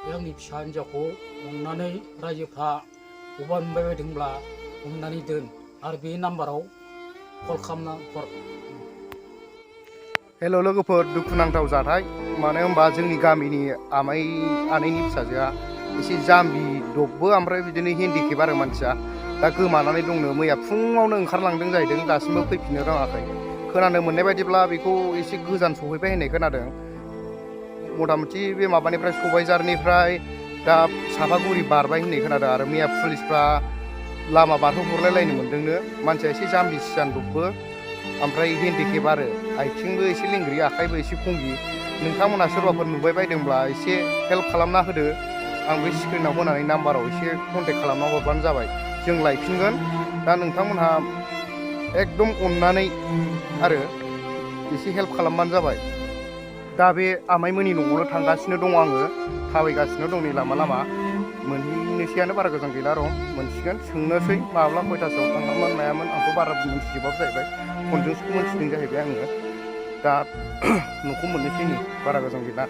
आंनि फिसा हिन्जावखौ अननानै रायजोफ्रा बबेबा मोनबाय बायदोंब्ला हमनानै दोन आरो बे नाम्बाराव कल खालामना हर। हेल' लोगोफोर, दुखुनांथाव जाथाय। मानो होनबा जोंनि गामिनि आमाइ आनैनि फिसाजोआ एसे जाम्बि दबबो, ओमफ्राय बिदिनो हेन्डिकेप आरो मानसिया दा गोमानानै दंनो। मैया फुङावनो ओंखारलांदों जाहैदों, दासिमबो फैफिननो रोङाखै। खोनानो मोननाय बायदिब्ला बेखौ एसे गोजान सहैबाय होननाय खोनादों। मथा मथि बे माबानिफ्राय सबायझारनिफ्राय दा सापागुरि बारबाय होननाय खोनादों। आरो मैया पुलिसफ्रा लामा बारहोहरलायलायनो मोन्दोंनो। मानसिया एसे जाम्बि सियान दबबो, ओमफ्राय हेन्डिकेप आरो आथिंबो एसे लेंग्रि, आखाइबो एसे खंगि। नोंथांमोनहा सोरबाफोर नुबाय बायदोंब्ला एसे हेल्प खालामना होदो। आं बे स्क्रिनाव होनानै नाम्बाराव एसे कन्टेक्ट खालामना हरबानो जाबाय, जों लायफिनगोन। दा नोंथांमोनहा एकदम अननानै आरो एसे हेल्प खालामबानो जाबाय। दा बे आमाइमोननि न'आवनो थांगासिनो दङ आङो, थाबायगासिनो दं नै लामा लामा। मोनहैनोसैयानो, बारा गोजान गैला र', मोनसिगोन। सोंनोसै माब्ला खयथासोआव थांनामोन मायामोन, आंथ' बारा मोनथिजोबाबो जाहैबाय, फनजोंसो मोनथिदों जाहैबाय आङो। दा न'खौ मोननोसै नै, बारा गोजान गैला।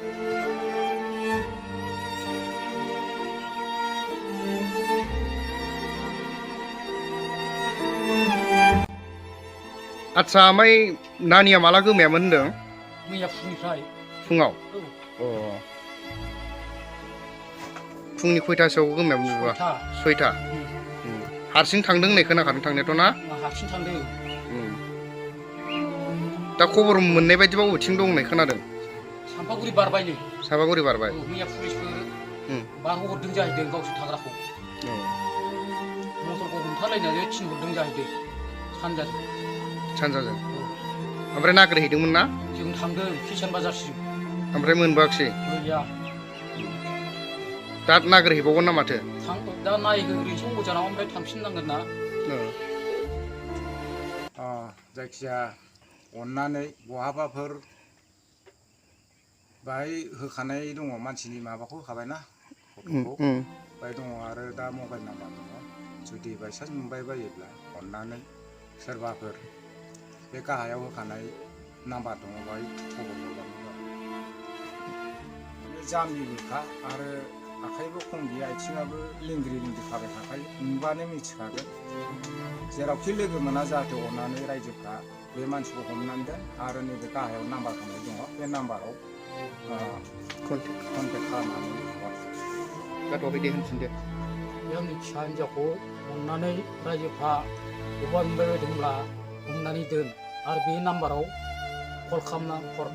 आदसा आमाइ, नानिया माला गोमायामोन होनदों? मैया फुंनिफ्राय। फुङाव? अ, फुंनि खयथासोआव गोमायामोन बेबा? 6टा। हारसिं थांदों होननाय खोनाखादों थांनायाथ' ना? हारसिं थांदों। दा खबर मोननाय बायदिबा बबेथिं दं होननाय खोनादों? सापागुरि बारबायनो। सापागुरि बारबाय? मैया पुलिसफोर बारहोहरदों जाहैदों गावसोर थाग्राखौ। मटरखौ हमथालायनानै थिनहरदों जाहैदों सानजाजों। ओमफ्राय नागिरहैदोंमोन ना? जों थांदों किसान बाजारसिम। ओमफ्राय मोनबोआखिसै? गैया। दा नागिरहैबावगोन ना माथो? दा नायग्रोनोसै गोजानाव, ओमफ्राय थांफिननांगोन ना। जायखिजाया अननानै बहाबाफोर बाहाय होखानाय दङ, मानसिनि माबाखौ होखाबायना, फट'खौ बाहाय दङ। आरो दा मबाइल नाम्बार दङ। जुदि बायसान्स मोनबाय बायोब्ला अननानै सोरबाफोर बे गाहायाव होखानाय नाम्बार दङ, बाहाय खबर हरबानो जाबाय। जाम्बिबोखा आरो आखाइबो खंगि, आथिङाबो लेंग्रि लेंग्रि थाबायखाखायो, नुबानो मिथिखागोन। जेरावखि लोगो मोना जाहाथे अननानै रायजोफ्रा बे मानसिखौ हमनानै दोन, आरो नैबे गाहायाव नाम्बार होनाय दङ, बे नाम्बाराव कन्टेक्ट खालामनानै हर। जाथ'वाखै दे, होनफिन दे। आंनि फिसा हिन्जावखौ अननानै रायजोफ्रा बबेबा मोनबाय बायदोंब्ला हमनानै दोन आरो बे नाम्बाराव कल खालामना हर।